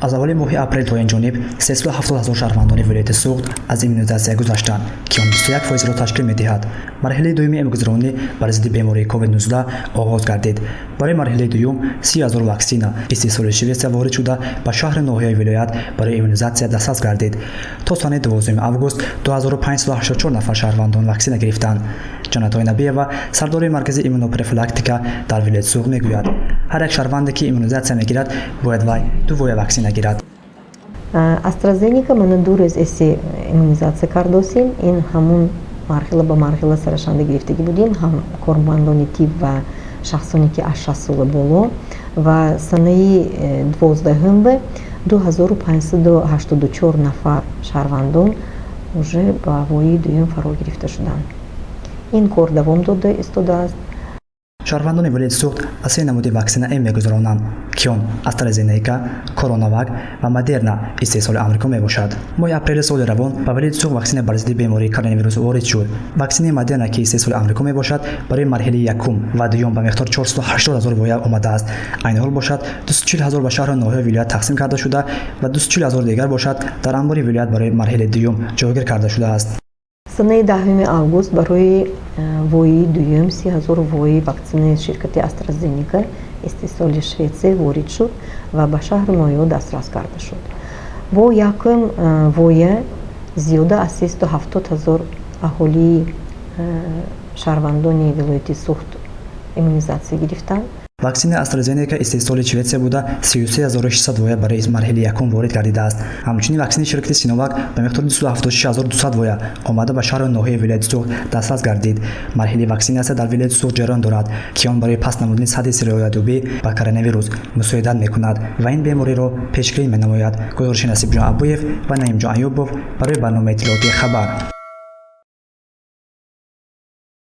Аз аввали моҳи апрел то ин ҷониб 370 ҳазор шаҳрвандони вилояти Суғд аз иммунизатсия гузаштанд, ки он 21 фоизро ташкил медиҳад. Марҳилаи дуюми эмгузаронӣ бар зидди бемории COVID-19 оғоз гардид. Барои марҳилаи дуюм 30 ҳазор ваксина истеҳсоли Шветсия ворид шуда, ба шаҳру ноҳияи вилоят барои иммунизатсия дастрас гардид. То санаи 12 август 2584 нафар шаҳрвандон ваксина гирифтанд. Ҷаннатой Набиева, сардори маркази иммунопрофилактика дар вилояти Суғд, мегӯяд, ҳар як шаҳрванде, ки иммунизатсия мегирад, бояд вай ду воя ваксина гирад. AstraZeneca мана 2 рӯз эси иммунизатсия кардосем. Ин ҳамун марҳила ба марҳила сарашанда гирифтагӣ будем, ҳам кормандони тиб ва шахсоне, ки аз 60 сола боло. Ва санаи 12-ҳумбе 2584 нафар шаҳрвандон уже ба воии дуюм фаро гирифта шуданд. Ин кор давом дода истодааст. Шаҳрвандони вилояти Суғд аз се намуди ваксина эм мегузаронанд, ки он AstraZeneca, Коронавак ва Модерна истеҳсоли Амрико мебошад. Моҳи апрели соли равон ба вилояти Суғд ваксина бар зидди бемории коронавирус ворид шуд. Ваксинаи Модерна, ки истеҳсоли Амрико мебошад, барои марҳилаи якум ва дуюм ба миқдори 480 ҳазор воя омадааст. Айни ҳол бошад, 240 ҳазор ба шаҳру ноҳияи вилоят тақсим карда шуда ва 240 ҳазор дигар бошад, дар анбори вилоят барои марҳилаи дуюм ҷойгир карда шудааст. Санаи 10 август барои воии дуюм 30 000 вои ваксинаи ширкати AstraZeneca истеҳсоли Шветсия ворид шуд ва ба шаҳру ноҳияҳо дастрас карда шуд. Бо якум воя зиёда аз 370 000 аҳолии шаҳрвандони вилояти Суғд иммунизатсия гирифтанд. Ваксинаи AstraZeneca истеҳсоли Шветсия буда, 33 600 воя барои марҳилаи якум ворид гардидааст. Ҳамчунин ваксинаи ширкати Синовак ба миқдори 276 200 воя омада, ба шаҳру ноҳияи вилояти Суғд дастрас гардид. Марҳилаи ваксинатсия дар вилояти Суғд ҷараён дорад, ки он барои паст намудани сатҳи сироятёбӣ ба коронавирус мусоидат мекунад ва ин бемориро пешгирӣ менамояд. Гузориши Насибҷон Абуев ва Наимҷон Аюбов барои барномаи иттилоотии «Хабар».